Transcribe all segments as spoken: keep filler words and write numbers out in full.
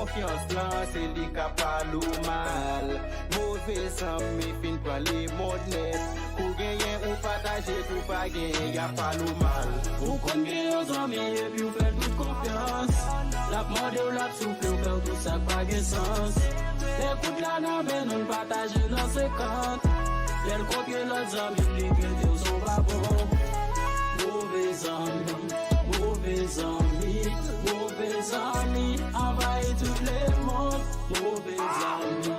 Konfyans lan, se li k ap pale w mal. Move zanmi fin pran lemonn nèt. Kou genyen ou pataje, kou pa genyen y ap pale w mal. Ou konn gen yon zanmi epi w fè l tout konfyans. L ap mande w, l ap soufle w, fè w tout sa k pa gen sans. Lè kout la nan men nou, n pataje nan senkant. Lè l kontre lòt zanmi, li trete w se yon pa bon. Move zanmi, move zanmi, move zanmi anvayi tout lemonn. Move zanmi,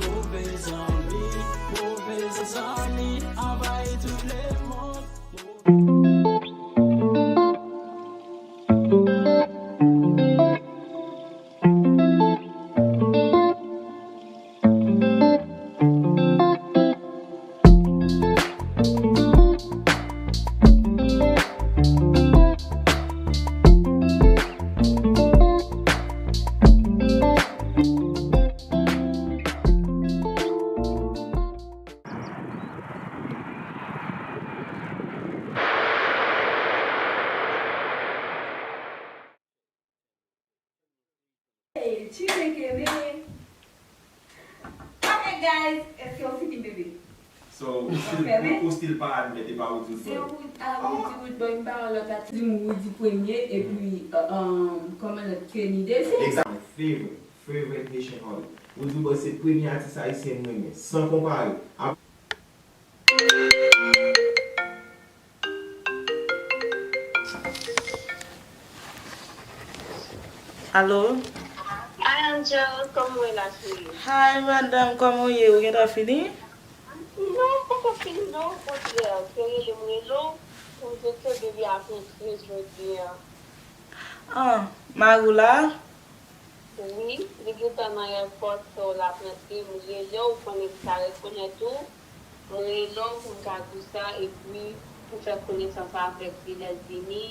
move zanmi, move zanmi anvayi tout lemonn. Hey, chile kenbe. Ok, guys, èske w fini, bebe? So, ou still, ou, ou still pa admèt e pa Woody. Se Woody, ah, Woody, Woody, bon, m pa wè lòt la. Di m Woody premye, epi, um, kòman lòt, Kenny dezyèm? Exactly. Favorite, favorite Haitian artist. Woody Boy se premye atis ayisyen m renmen, san konpare. Ap- Alo? Hi, Angel, kòman w ye la, cheri? Hi, madam, kòman w ye? Ou gentan fini? Non, m poko fini, non, okontrè, se rele m rele w, pou m te kenbe li ap ekri jodi a. Ah, mari w la? Wi, li gentan nan èpòt, so l ap rantre. M rele w, ou konnen m ka rekonèt ou. M rele w pou m ka di w sa, epi pou fè konesans avèk li lè l vini,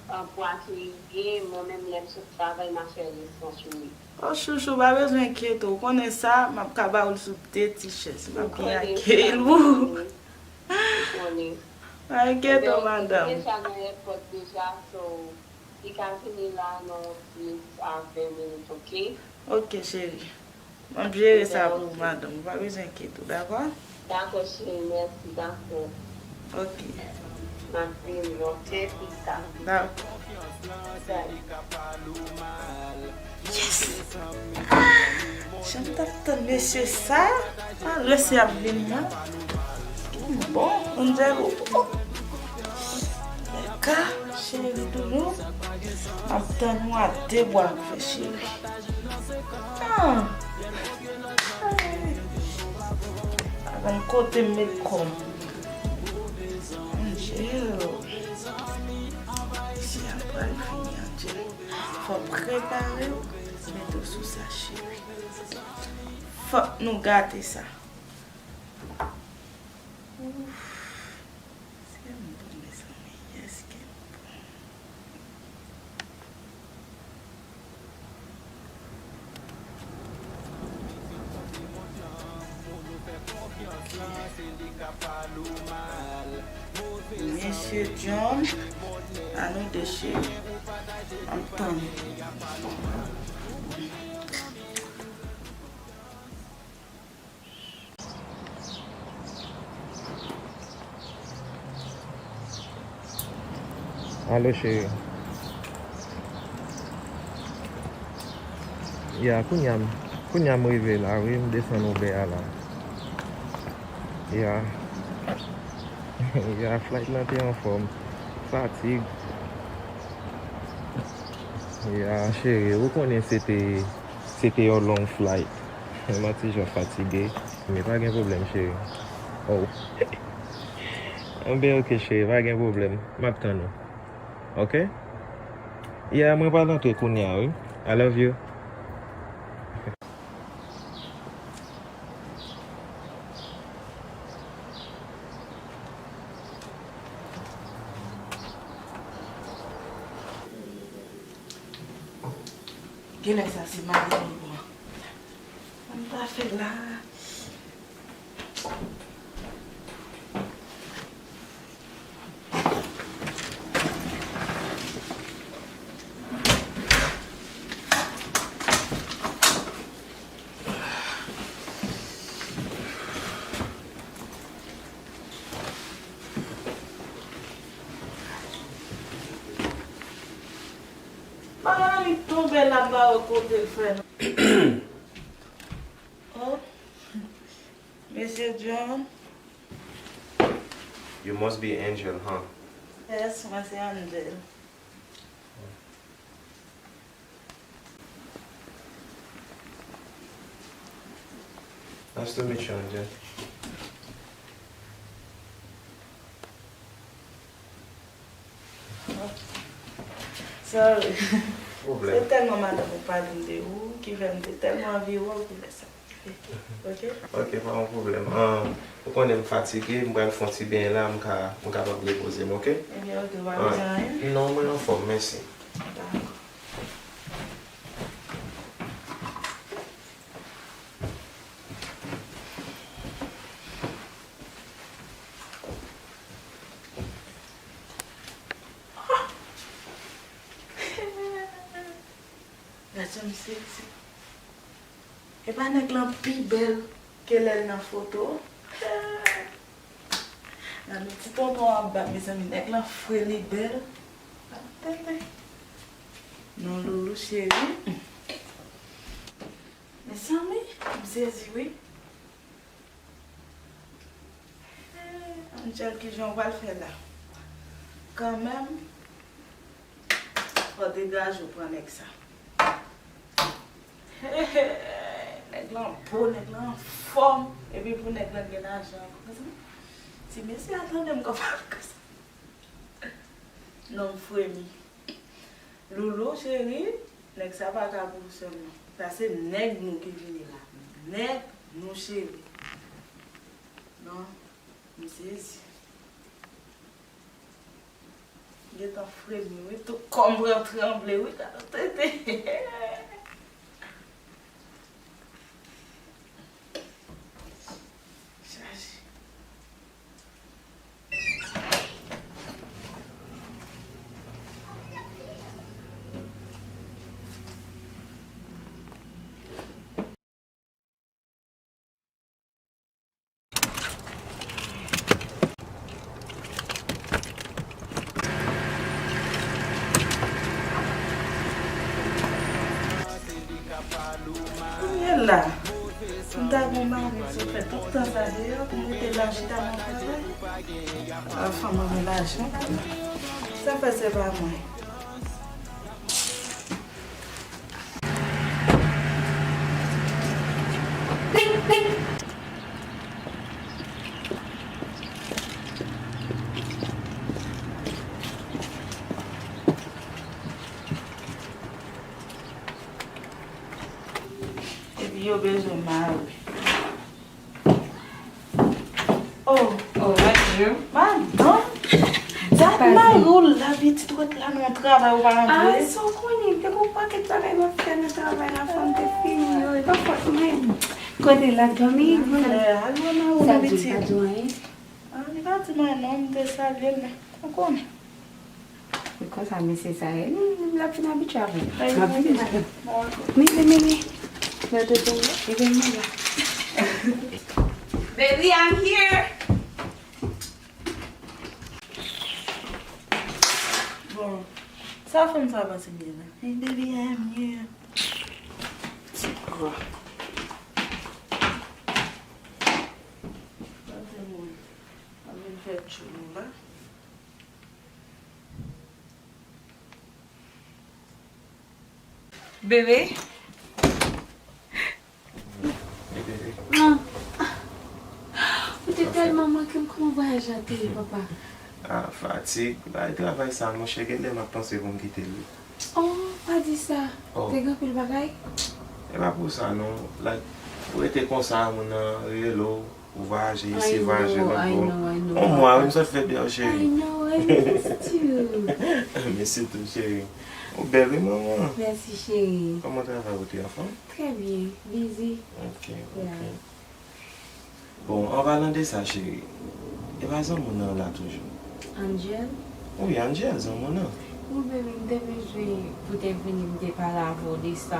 ah, pou akeyi l byen. Mwen menm, lè m sot travay, m a fè respons pou li. Oh, chouchou, pa bezwen enkyete w. Ou konnen sa, m ap ka ba w l sou de ti chèz. M ap byen akeyi l pou ou. Ou konnen. Pa enkyete w, madanm. Li deja nan èpòt deja, so, li ka vini la nan dizan a ven minit, ok? Ok, cheri. M ap jere sa pou ou, madanm. Ou pa bezwen enkyete w, dakò? Dakò, cheri, mèsi, dakò. Ok. M ap vini, ok, pita. Dakò. Bye. Yes! Ah, jan m t ap tann mesye sa, a lè se ap vini an. Bon, Angelo, oh. Nèka, cheri, toujou. M ap tann ou a de bwa, m fè cheri. Ah. Avan kote m met kò m. Angelo. Se ap pral fini, Angelo. Fò w prepare w, mete w sou sa, cheri. Fòk nou gate sa. Ouf. Se m bon, mezanmi. Yes, ke m bon. Mesye John, a nou de cheri. Antann. Alo, cheri. Ya, kounye a m, kounye a m rive la, wi, m desann Uber a la. Ya. Ya, flight lan te anfòm. Fatig. Ya, cheri, ou konnen se te, se te yon long flight. Mwen ti jan fatige. Men pa gen pwoblèm, cheri. Oh. Anben, ok, cheri, pa gen pwoblèm. M ap tann ou. Ok? Yeah, mwen pral antre kounye a, wi. I love you. Genlè sa se mari m, bon. Sa m ta fè la? Ah, li tonbe la, m pa wè kote l fè non. Oh, Mesye John. You must be Angel, huh? Yes, mwen se Angel. Nice to meet you, Angel. Sorry. Pwoblèm. Se tèlman madanm ou pale m de ou ki fè m te tèlman anvi wè w ki fè sa. Ok? Ok, pa yon pwoblèm. Ahn, ou konnen m fatige, m pral fè yon ti benyen la, m ka, m kapab repoze m, ok? Ebyen, ok, ou pa bezwen anyen? Non, mwen anfòm, mèsi. Dakò. Gad jan m sezi. Epa nèg lan pi bèl ke lè l nan foto. Gade ti tonton an ap bat, mezanmi, nèg lan fre, li bèl. Tenten. Non, Loulou cheri. Mezanmi, m sezi wi. Angel, kijan w pral fè la? Kanmenm, fò w degaje w pran nèg sa. Nèg lan bo, nèg lan anfòm, epi pou nèg lan gen lajan. Ti mesye a tande m konprann konsa. Non, m fremi. Loulou, cheri, nèg sa pa ka pou ou sèlman. Sa se nèg nou ki vini la. Nèg nou, cheri. Non, m sezi. M gentan fremi, wi. Tout kò m pran tranble, wi. Gade tete. Chaje. Kounye a la, m ta gen yon mari, m sot fè tout tan sa deyò, pou m rete la chita nan travay. A, fanm an gen lajan, sa fè se pa mwen. Epi yo bezwen mari. Oh, oh, bonjou. Madanm, dat mari w la, pitit ou ret la nan yon travay ou pa rantre. Ah, sa w konnen, te gon pakèt bagay m ap fè nan travay la, fò m te fini yo, e pa fòt mwen. Kote l ap dòmi? Sa di l pa di w anyen? Ah, li pa di m anyen non, m te salye l, men ou konnen. E konsa mesye sa ye, li, li, l ap fin abitye avè m. Ay, m ap vin, madanm. Mimi, Mimi. Mete tonbe, li vin la. Baby, I'm here. Bon, sa fanm sa pase byen la. Hey, baby, I'm here. Ti gra. Gade moun. Ap vin fè tchoulou la. Bebe. Bebe. Ah. Ou te tèlman manke m. Kòman vwayaj la te ye, papa? Ah, fatig. Bay travay sa, monchè, gen lè m ap panse pou m kite l wi. Oh, pa di sa. Oh. Te gen anpil bagay? E pa pou sa non. Like, ou rete konsa, moun nan rele w, ou vwayaje isi, vwayaje lòt bò. On mwa wi, m sot fè deyò, cheri. I know, I missed you. Missed you too, cheri. Ou bèl wi, manman. Mèsi, cheri. Kòman travay ou te anfòm? Trè byen, bizi. Ok, ok. Bon, an palan de sa, cheri, e pa zanmi w nan la toujou? Angel? Wi, Angel, zanmi w nan. Wi, baby, m te bezwen pou te vini, m te pale avè w de sa.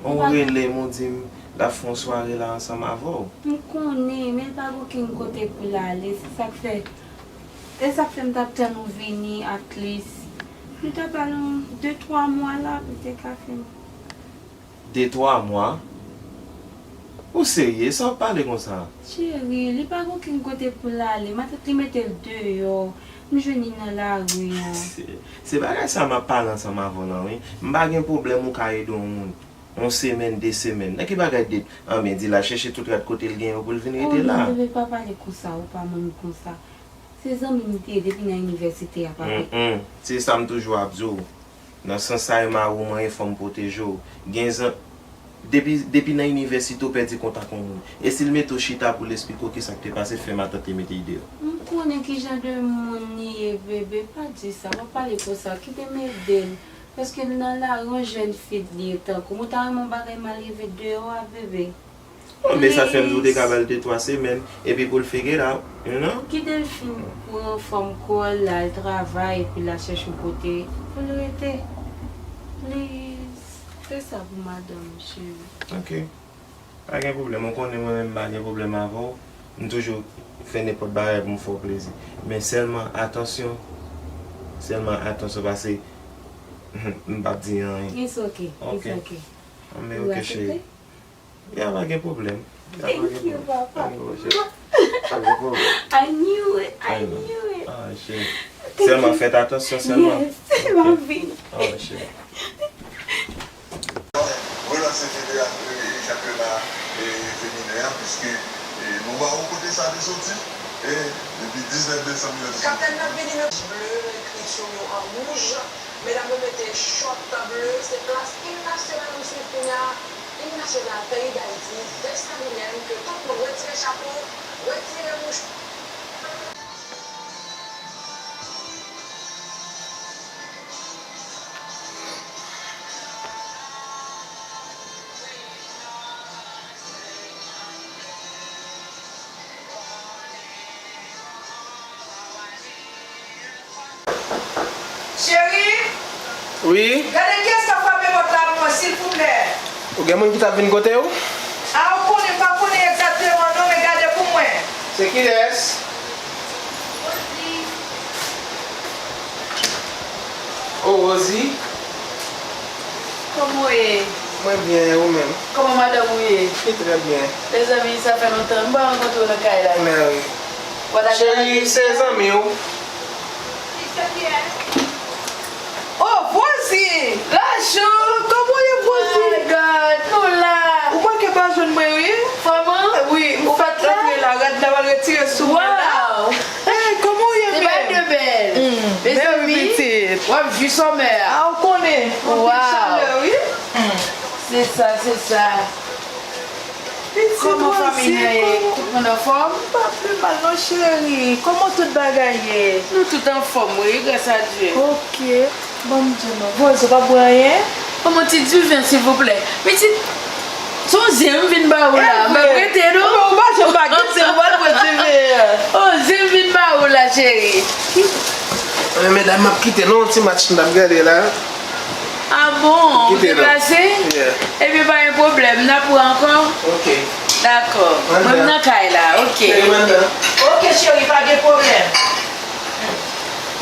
Ou rele m, ou di m l ap fè yon sware la ansanm avè w. M konnen, men l pa gen okenn kote pou l ale, se sa k fè. E sa k fè m t ap tann ou vini, at least. Nou ta ba l yon de twa mwa la pou l te ka fin. De twa mwa? Ou serye? Sa w ap pale konsa? Cheri, li pa gen okenn kote pou l ale. Matant li mete l deyò. M jwenn li nan lari an. Se, se bagay sa m ap pale ansanm avè w lan, wi. M pa gen pwoblèm ou ka ede yon moun. Yon semèn, de semèn. Nan ki bagay de, anben, di l al chèche tout rad kote l gen yo pou l vin rete la. Oh non, bebe, pa pale konsa, ou pa moun konsa. Se zanmi m te ye depi nan inivèsite a, papi. Mm, mm. Se sa m toujou ap di w. Nan sans sa, e mari w manyen fò m pwoteje w. Gen zan-, depi, depi nan inivèsite w pèdi kontak yon moun. E si l mete w chita pou l esplike w kisa k te pase, fè matant li mete l deyò. M konnen ki jan de moun li ye, bebe. Pa di sa, pa pale konsa. Kite m ede l. Paske l nan lari, yon jèn fi li ye tankou m. Ou ta renmen yon bagay mal rive deyò a, bebe? Bon, men sa fè m di w te ka ba l de twa semèn, epi pou l figure it out, you know? Kite l fin pran fòm kò l, l al travay, epi l al chèche yon kote pou l rete. Please. Fè sa pou madanm ou, cheri. Ok. Pa gen pwoblèm. Ou konnen mwen menm m pa gen pwoblèm avè w. M toujou fè nenpòt bagay pou m fè w plezi. Men sèlman atansyon. Sèlman atansyon, paske m p ap di anyen. It's ok. It's ok. Ok. Anben, ok, cheri. Ya, pa gen pwoblèm. Ya, pa gen pwoblèm. Thank you, papa. Pa gen pwoblèm. Pa gen pwoblèm. I knew it. I knew it. Ah, cheri. Sèlman fè atansyon sèlman. Yes, m ap vini. Ah, cheri. Relanse federa-, e, e, chanpyona, e, feminen an, piske, e, nou pa wè kote sa te soti, e, depi diznèf desanm yo te soti. Kaptèn nan vini nan ble, ekriti yo an wouj. Medam yo mete chòt ble, se plas im nasyonal nou swiv kounye a. Im nasyonal peyi Dayiti, Dessalines, ke tout moun retire chapo, retire mouch. Cheri, wi, gade kiyès k ap frape pòt la pou mwen, silvouplè. Ou gen moun ki t ap vin kote w? A, ou konnen, m pa konnen egzakteman non, men gade pou mwen. Se kilès? O, Rosie. Kòman w ye? Mwen byen, e ou menm? Kòman madanm ou ye? Li trè byen. Mezanmi, sa fè lontan. M pa rankontre w nan kay la. Mèwi. Cheri, se zanmi w. Oh, Rosie! Lajou! Kòman w ye, Rosie? My God, nou la! Ou manke pa jwenn mwen, wi. Kòman? Wi, m fèk rantre la. Rad la, m al retire sou mwen la. Wow! Hey, kòman w ye menm? Se pa de bèl. Mezanmi, w ap jwi sòmè a. A, ou konnen. Anpil chalè, wi. Se sa, se sa. Pitit Rosie, kòman fanmi nan ye? Tout moun anfòm? M pa pi mal non, cheri. Kòman tout bagay ye? Nou tout anfòm, wi, gras a Dye. Ok. Ban m di w non. Rosie, ou pa bwè anyen? Ban m yon ti diven, silvouplè. Pitit, se yon zen m vin ba ou la. M p ap rete, non. Ou pa janm pa kite, ou pa l pran diven an. Oh, zen m vin ba ou la, cheri. Men medam, m ap kite nou, yon ti match m t ap gade la. Ah bon, ou deplase? Yeah. Ebyen, pa gen pwoblèm, n ap wè ankò. Ok. Dakò. Mwen, m nan kay la, ok. Ok, cheri, pa gen pwoblèm.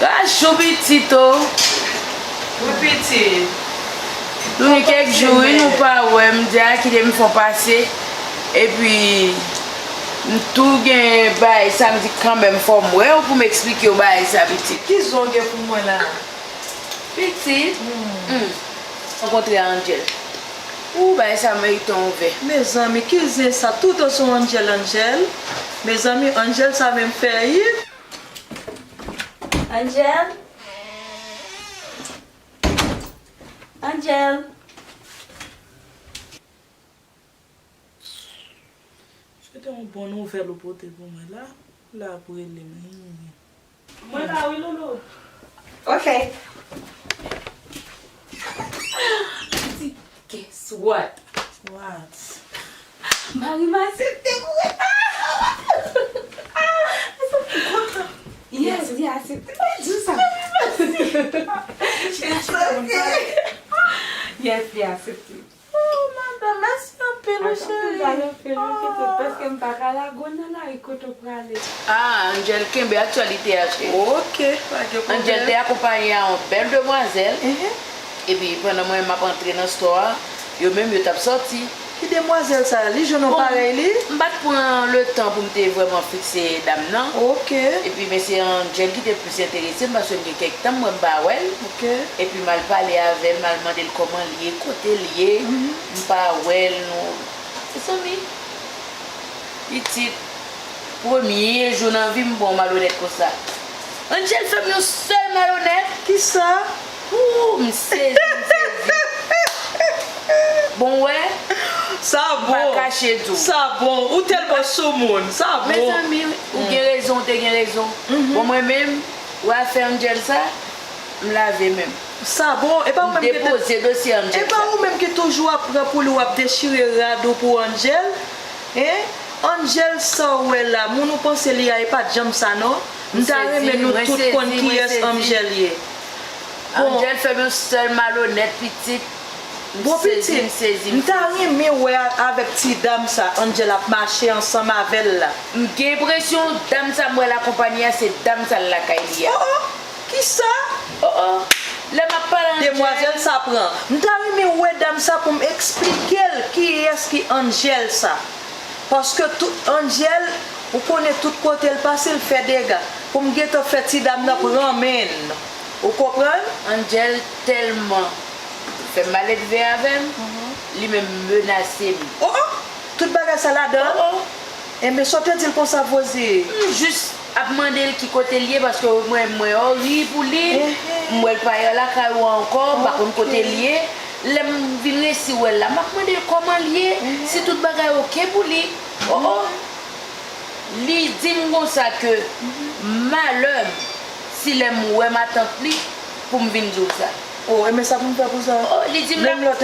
Lajou pitit, o. Wi, pitit. Nou gen kèk jou, wi, nou pa wè, m di a, kite m fè w pase. Epi, m tou gen bagay sa, m di kanmenm fò m wè w pou m eksplike w bagay sa, pitit. Ki zen w gen pou mwen la? Pitit, hmm, rankontre a Angel. Ou, bagay sa merite yon vè. Mezanmi, ki zen sa? Toutan se Angel, Angel. Mezanmi, Angel sa menm fè it. Angel? Angel? Se te yon bon nouvèl ou pote pou mwen la. La ap rele m. Mwen la wi, Loulou. Ok. Pitit, guess what? What? Mari m aksepte pou reta. Yes, li aksepte. Mwen di w sa. It's okay. Yes, li aksepte. Oh, madanm, mèsi anpil. Anpil, cheri. Anpil, anpil, pitit, paske m pa ka lage w nan lari kote w prale. Ah, Angel kenbe aktyalite a, cheri. Ok, pa gen pwoblèm. Angel te akonpaye a yon bèl demwazèl. Epi pandan mwen menm m ap antre nan store a, yo menm yo t ap sòti. Ki demwazèl sa? Li jwenn yon parèy li? M pa t pran letan pou m te vrèman fikse dam nan. Ok. Epi men se Angel ki te plis enterese m paske m gen kèk tan m wè m pa wè l. Ok. Epi m al pale avè l, m al mande l kòman l ye, kote l ye. M pa wè l, nou. Mezanmi, pitit, premye jou nan vi m bon malonèt konsa. Angel fè m yon sèl malonèt. Kisa? Ooh, m sezi, m sezi. Bon, wè. Sa bon. M pa kache di w. Sa bon. Ou tèlman soumoun. Sa bon. Mezanmi, ou gen rezon, ou te gen rezon. Bon, mwen menm, wè afè Angel sa, m lave men m. Sa bon. E pa ou menm ki te. Depoze dosye Angel sa. E pa ou menm ki toujou ap pran pou li, w ap dechire rad ou pou Angel. Hein? Angel sa w wè la, moun ou panse li a, e pa t janm sa non. M ta renmen nou tout konn kiyès Angel ye. Angel fè m yon sèl malonèt, pitit. Bon pitit, m ta renmen wè avèk ti dam sa Angel ap mache ansanm avè l la. M gen enpresyon dam sa m wè l akonpaye a se dam sa l lakay li a. Oh oh, kisa? Oh oh, lè m ap pale Angel. Demwazèl sa pran. M ta renmen wè dam sa pou m eksplike l kiyès ki Angel sa. Paske tout Angel, ou konnen tout kote l pase l fè dega. Pou m gentan fè ti dam nan pran men l. Ou konprann? Angel tèlman fè maledve avè m, li menm menase m. Oh oh! Tout bagay sa ladan? Oh oh! Enben sa w te di l konsa Vozi? M jis ap mande l ki kote l ye paske mwen mwen ori pou li. M wè l pa lakay ou ankò, m pa konn kote l ye. Lè m vin resi wè l la, m ap mande l kòman l ye, si tout bagay oke pou li. Oh oh! Li di m konsa ke malè m si lè m wè matant li pou m vin di w sa. Oh, enben sa pou m fè pou sa? Oh, li di m la. Menm lòt.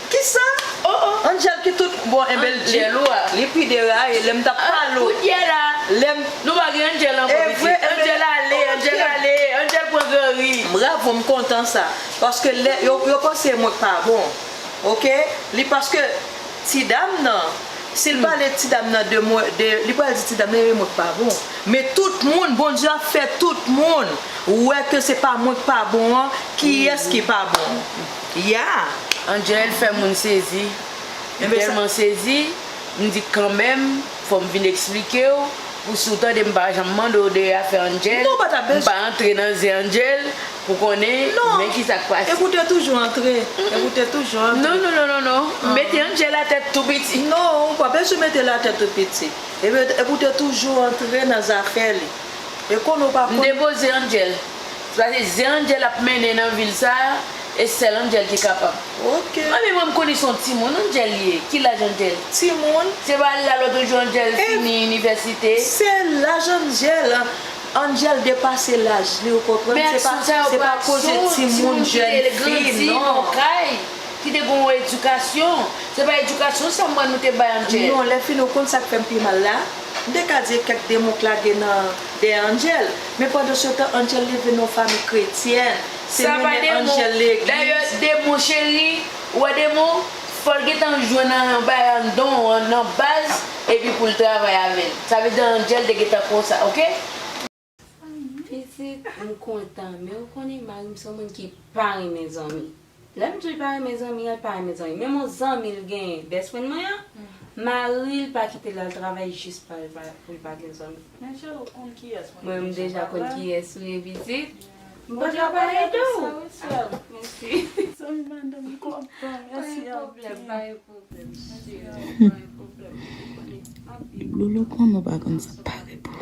Kisa? Oh oh! Angel ki tout. Bon, enben li, Angel ou a. Li pi deraye, lè m t ap pale w. Kounye a la. Lè m. Nou pa gen Angel ankò pitit. Angel ale, Angel ale, Angel pran gran ri. Bravo, m kontan sa. Paske lè yo, yo panse mwen k pa bon. Oke? Li paske ti dam nan, si l pale ti dam nan de mwen, de, li pral di ti dam nan e mwen k pa bon. Men tout moun, Bondye ap fè tout moun wè ke se pa mwen k pa bon an, kiyès ki pa bon. Ya. Angel fè moun sezi. M tèlman sezi, m di kanmenm, fò m vin eksplike w, pou si w tande m pa janm mande w de afè Angel, m pa antre nan zen Angel, pou konnen men kisa k pase. Epi w te toujou antre. Epi w te toujou antre. Non, non, non, non, non. M mete Angel atè tou piti. Non, ou pa bezwen mete l atè tou piti. Epi, epi w te toujou antre nan zafè li. E konnen w pa konn. M depoze Angel. Se paske zen Angel ap mennen nan vil sa a, e sèl Angel ki kapab. Ok. Mwen menm mwen m konnen se yon timoun Angel ye. Ki laj Angel? Timoun. Se pa la lòt jou Angel fini inivèsite. Se laj Angel. Angel depase laj li, ou konprann? Se pa, se pa koze timoun, jèn fi, non. Ki te gon edikasyon. Se pa edikasyon sa mwen nou te bay Angel. Non, lè fini ou konn sa k fè m pi mal la? M te ka di kèk de mo k lage nan dèyè Angel, men pandansetan Angel leve nan yon fanmi kretyèn. Se mennen Angel legliz. Dayè, Demo cheri, ou wè Demo, fò l gentan jwenn yon bagay anndan w, nan baz, epi pou l travay avè l. Sa vle di Angel te gentan konsa, oke? Pitit, m kontan, men ou konnen mari m se yon moun ki pa renmen zanmi. Lè m di l pa renmen zanmi an, l pa renmen zanmi. Menm yon zanmi l genyen, best friend mwen an, mari l pa kite l al travay jis pa, pa, pou l pa gen zanmi. Men cheri, ou konn kiyès mwen ye. Mwen, m deja konn kiyès ou ye, pitit. M pa travay tou. Mèsi. Zanmi madanm, m kontan. Mèsi anpil. Pa gen pwoblèm, pa gen pwoblèm, cheri. Pa gen pwoblèm. Ou konnen anpil. Lolo konnen w pa konn sa pare pou.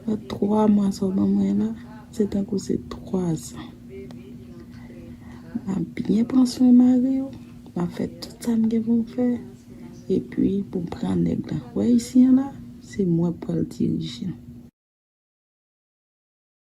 Nan twa mwa sa w ban mwen la, se tankou se twa zan. M ap byen pran swen mari w, m ap fè tout sa m gen pou m fè, epi pou m pran nèg la. W wè isi an la, se mwen k pral dirije l.